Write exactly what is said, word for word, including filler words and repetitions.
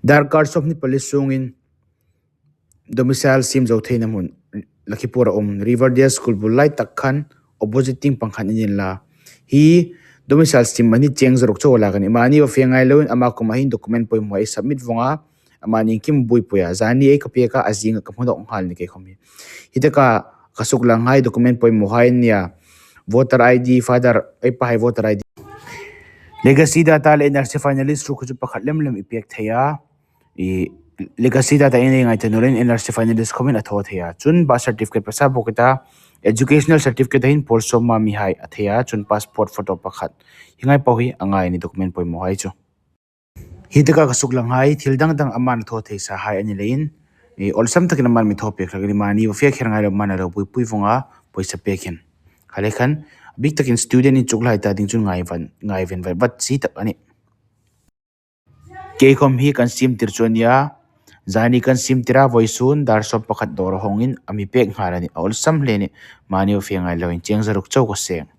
Darkar sawmhni pali sungin domicile siem zo theina hmun Lakhipur a um. Riverdale School bul lai tak khan opposite tieng pang khan in inla. Hi domicile siem a ni cheng zaruk chau a lak a nih. Mani va fe ngai loin ama kuoma hin document poimaw ei submit vawng a. Amani kim buoipui a. Zani ei ka pek a, a zinga ka hmu nawk nghal ni kei khawm hi. Hi taka ka suklang hai document poimawhai an nia. Voter I D, father, ei pa hai voter I D. Legacy data le N R C finalist ruok chu pakhat lem lem i pek thei a. I legacy data in ei ngaithla naw leiin N R C finalist khawmin a thaw thei a. Chun birth certificate pasa bawk i ta. Educational certificate hin pawl sawma mihai a thei a. Chun passport photo pakhat. Hi ngai po hi a ngai a nih document poimawhai chu. Hi taka ka suklang hai, thil dang dang aman a thaw thei sa hai a ni leiin, i awlsam takin aman mi thaw pek hlak a nih. Mani va fe kher ngai lo, aman a lo buoipui vawng a, pawisa pek hin. Kha le khan, bik takin student in chuk lai ta ding chun ngai van, ngai ven vat vat si tak a nih. Kei khawm hi kan siem tir chu a nia. Zani kan siem tir a, vawisun dar sawm pakhat dawr a hawngin a mi pek nghal a nih. A awlsam hle a nih. Mani va fe ngai loin cheng zaruk chau ka seng.